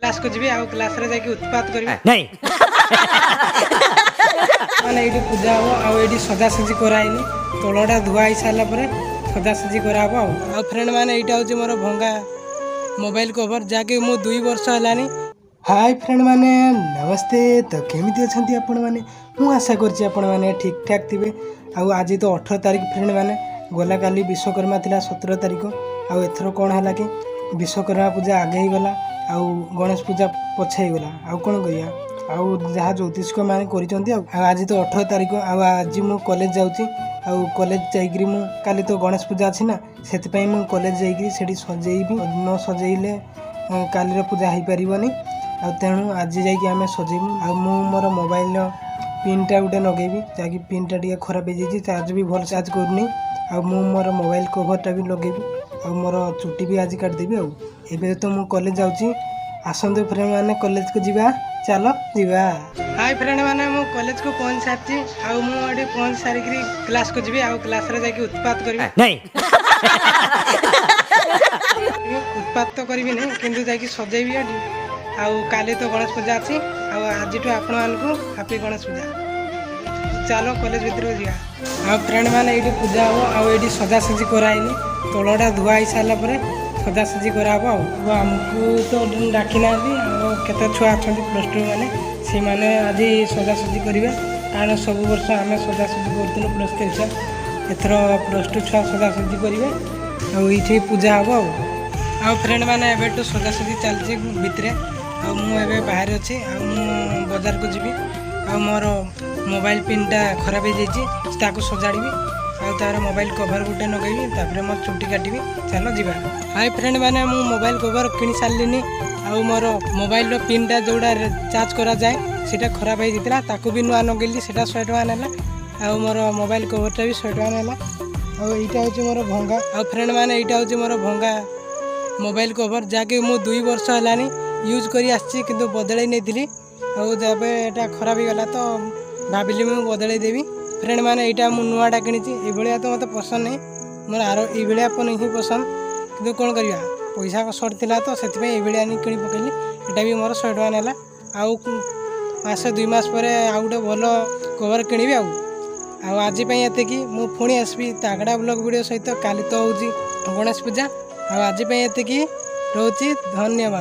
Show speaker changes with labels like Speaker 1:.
Speaker 1: କ୍ଲାସକୁ ଯିବି ଆଉ କ୍ଲାସରେ ଯାଇକି ଉତ୍ପାତ କରିବି।
Speaker 2: नहीं।
Speaker 1: ମାନେ ଏଇଠି ପୂଜା ହବ ଆଉ ଏଇଠି ସଜାସଜି କରାହେଇନି। ତଳଟା ଧୁଆ ହେଇ ସାରିଲା ପରେ ସଜାସଜି କରାହବ। ଆଉ ଫ୍ରେଣ୍ଡ ମାନେ, ଏଇଟା ହେଉଛି ମୋର ଭଙ୍ଗା ମୋବାଇଲ କଭର, ଯାହାକି ମୁଁ 2 ବର୍ଷ ହେଲାଣି। ହାଇ ଫ୍ରେଣ୍ଡ ମାନେ, ନମସ୍ତେ। ତ କେମିତି ଅଛନ୍ତି ଆପଣମାନେ? ମୁଁ ଆଶା କରୁଛି ଆପଣମାନେ ଠିକ୍ ଠାକ୍ ଥିବେ। ଆଉ ଆଜି ତ 18 ତାରିଖ ଫ୍ରେଣ୍ଡ ମାନେ, ଗଲା କାଲି ବିଶ୍ୱକର୍ମା ଥିଲା 17 ତାରିଖ। ଆଉ ଏଥର କ'ଣ ହେଲା କି ବିଶ୍ୱକର୍ମା ପୂଜା ଆଗେ ହେଇଗଲା ଆଉ ଗଣେଶ ପୂଜା ପଛେ ହେଇଗଲା। ଆଉ କ'ଣ କରିବା, ଆଉ ଯାହା ଜ୍ୟୋତିଷକ ମାନେ କରିଛନ୍ତି। ଆଉ ଆଜି ତ 18 ତାରିଖ ଆଉ ଆଜି ମୁଁ କଲେଜ ଯାଉଛି। ଆଉ କଲେଜ ଯାଇକିରି ମୁଁ କାଲି ତ ଗଣେଶ ପୂଜା ଅଛି ନା, ସେଥିପାଇଁ ମୁଁ କଲେଜ ଯାଇକିରି ସେଠି ସଜେଇବି। ନ ସଜେଇଲେ କାଲିର ପୂଜା ହେଇପାରିବନି। ଆଉ ତେଣୁ ଆଜି ଯାଇକି ଆମେ ସଜେଇବୁ। ଆଉ ମୁଁ ମୋର ମୋବାଇଲର ପିନ୍ଟା ଗୋଟେ ଲଗେଇବି, ଯାହାକି ପିନ୍ଟା ଟିକେ ଖରାପ ହେଇଯାଇଛି, ଚାର୍ଜ ବି ଭଲ ଚାର୍ଜ କରୁନି। ଆଉ ମୁଁ ମୋର ମୋବାଇଲ କଭରଟା ବି ଲଗେଇବି ଆଉ ମୋର ଚୁଟି ବି ଆଜି କାଟିଦେବି। ଆଉ ଏବେ ତ ମୁଁ କଲେଜ ଯାଉଛି। ଆସନ୍ତୁ ଫ୍ରେଣ୍ଡ ମାନେ, କଲେଜକୁ ଯିବା, ଚାଲ ଯିବା। ହାଇ ଫ୍ରେଣ୍ଡ ମାନେ, ମୁଁ କଲେଜକୁ ପହଞ୍ଚି ସାରିଛି। ଆଉ ମୁଁ ଏଠି ପହଞ୍ଚି ସାରିକିରି କ୍ଲାସକୁ ଯିବି ଆଉ କ୍ଲାସରେ ଯାଇକି ଉତ୍ପାତ କରିବି।
Speaker 2: नहीं।
Speaker 1: ଉତ୍ପାତ ତ କରିବିନି, କିନ୍ତୁ ଯାଇକି ସଜେଇବି ଏଠି। ଆଉ କାଲି ତ ଗଣେଶ ପୂଜା ଅଛି। ଆଉ ଆଜିଠୁ ଆପଣମାନଙ୍କୁ ହାପି ଗଣେଶ ପୂଜା। ଚାଲ କଲେଜ ଭିତରକୁ ଯିବା। ଆଉ ଫ୍ରେଣ୍ଡ ମାନେ, ଏଇଠି ପୂଜା ହବ ଆଉ ଏଇଠି ସଜାସଜି କରାହେଇନି। ତଳଟା ଧୁଆ ହେଇ ସାରିଲା ପରେ ସଜାସଜି କରାହବ। ଆଉ ଆମକୁ ତ ଡାକି ନାହାନ୍ତି। ଆଉ କେତେ ଛୁଆ ଅଛନ୍ତି ପ୍ଲସ୍ ଟୁ ମାନେ, ସେମାନେ ଆଜି ସଜାସଜି କରିବେ। କାରଣ ସବୁ ବର୍ଷ ଆମେ ସଜାସଜି କରୁଥିଲୁ ପ୍ଲସ୍ ଥ୍ରୀ ଛୁଆ, ଏଥର ପ୍ଲସ୍ ଟୁ ଛୁଆ ସଜାସଜି କରିବେ। ଆଉ ଏଇଠି ପୂଜା ହବ। ଆଉ ଫ୍ରେଣ୍ଡ ମାନେ, ଏବେଠୁ ସଜାସଜି ଚାଲିଛି ଭିତରେ ଆଉ ମୁଁ ଏବେ ବାହାରେ ଅଛି। ଆଉ ମୁଁ ବଜାରକୁ ଯିବି ଆଉ ମୋର ମୋବାଇଲ ପିନ୍ଟା ଖରାପ ହେଇଯାଇଛି, ତାକୁ ସଜାଡ଼ିବି ଆଉ ତାର ମୋବାଇଲ କଭର ଗୋଟେ ଲଗେଇବି, ତାପରେ ମୋ ଚୁଟି କାଟିବି। ଚାଲ ଯିବା। ହାଇ ଫ୍ରେଣ୍ଡ ମାନେ, ମୁଁ ମୋବାଇଲ କଭର କିଣି ସାରିଲିନି। ଆଉ ମୋର ମୋବାଇଲର ପିନ୍ଟା ଯେଉଁଟା ଚାର୍ଜ କରାଯାଏ, ସେଇଟା ଖରାପ ହେଇଯାଇଥିଲା, ତାକୁ ବି ନୂଆ ଲଗେଇଲି, ସେଇଟା 100 ଟଙ୍କା ନେଲା। ଆଉ ମୋର ମୋବାଇଲ କଭରଟା ବି 100 ଟଙ୍କା ନେଲା। ଆଉ ଏଇଟା ହେଉଛି ମୋର ଭଙ୍ଗା, ଆଉ ଫ୍ରେଣ୍ଡ ମାନେ, ଏଇଟା ହେଉଛି ମୋର ଭଙ୍ଗା ମୋବାଇଲ କଭର, ଯାହାକି ମୁଁ 2 ବର୍ଷ ହେଲାଣି ୟୁଜ୍ କରି ଆସିଛି, କିନ୍ତୁ ବଦଳାଇ ନେଇଥିଲି। ଆଉ ଯେବେ ଏଇଟା ଖରାପ ହେଇଗଲା ତ ଭାବିଲି ମୁଁ ବଦଳାଇ ଦେବି। ଫ୍ରେଣ୍ଡ ମାନେ, ଏଇଟା ମୁଁ ନୂଆଟା କିଣିଛି। ଏଇଭଳିଆ ତ ମୋତେ ପସନ୍ଦ ନାହିଁ, ମୋର ଆର ଏଇଭଳିଆ ହିଁ ପସନ୍ଦ। କିନ୍ତୁ କ'ଣ କରିବା, ପଇସା ସର୍ଟ ଥିଲା ତ ସେଥିପାଇଁ ଏଇଭଳିଆ ଆଣି କିଣି ପକେଇଲି। ଏଇଟା ବି ମୋର 100 ଟଙ୍କା ନେଲା। ଆଉ ମାସେ 2 ମାସ ପରେ ଆଉ ଗୋଟେ ଭଲ କଭର କିଣିବି। ଆଉ ଆଜି ପାଇଁ ଏତିକି। ମୁଁ ପୁଣି ଆସିବି ତାଗଡ଼ା ବ୍ଲଗ୍ ଭିଡ଼ିଓ ସହିତ। କାଲି ତ ହେଉଛି ଗଣେଶ ପୂଜା। ଆଉ ଆଜି ପାଇଁ ଏତିକି ରହୁଛି, ଧନ୍ୟବାଦ।